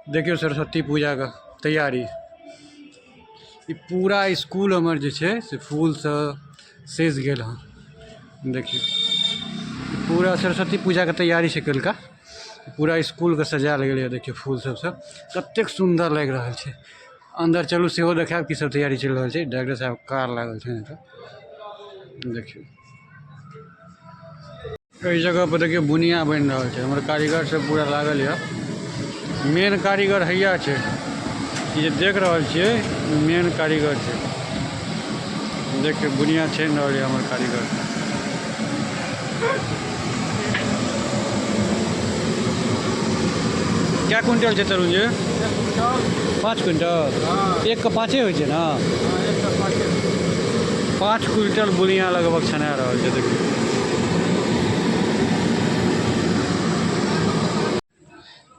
देखियौ सरस्वती पूजाके तैयारी। ई पूरा स्कूल हमर जे छै से फूलसँ सजि गेल हँ। देखियौ पूरा सरस्वती पूजाके तैयारी छै कल्हिका। पूरा स्कूलके सजायल गेलैए। देखियौ फूल सबसँ कतेक सुन्दर लागि रहल छै। अन्दर चलू, सेहो देखायब की सब तैयारी चलि रहल छै। डायरेक्टर साहब कार लागल छै एतऽ। देखियौ, एहि जगह पर देखियौ बुनिया बनि रहल छै। हमर कारीगर सब पूरा लागल यऽ। मेन कारीगर हैया छै, ई जे देख रहल छियै मेन कारीगर छै। देखियौ बुनिया छानि रहल यऽ हमर कारीगर। क्या क्विंटल छै तरुण जी? 5 क्विंटल। एक के पाँचे होइ छै ने? 5 क्विंटल बुनिया लगभग छना रहल छै। देखियौ,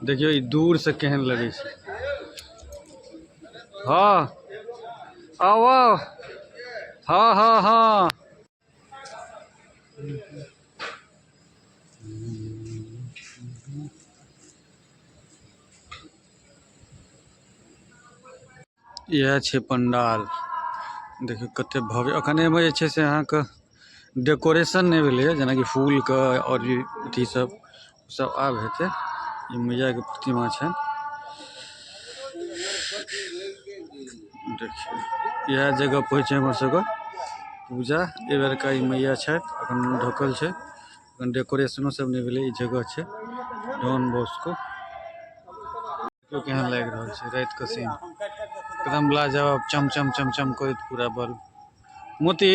देखियौ ई दूर से केहन लगै छै। हँ, आउ आउ। हँ हँ हँ। इएह छै पंडाल। देखियौ कते भव्य। अखन एहिमे जे छै से अहाँके डेकोरेशन नहि भेलैए, जेनाकि फूलके आओर ई अथी सब सब आब हेतै। ई मैयाके प्रतिमा छनि। देखियौ, इएह जगह पर होइ छै हमर सबके पूजा। एहि बेरका ई मैया छथि। अखन ढकल छै, अखन डेकोरेशनो सब नहि भेलै। ई जगह छै डॉन बॉस्को। देखियौ केहन लागि रहल छै रातिके सीन, एकदम लाजवाब, चम चम चम चम करैत पूरा बल्ब। मोती।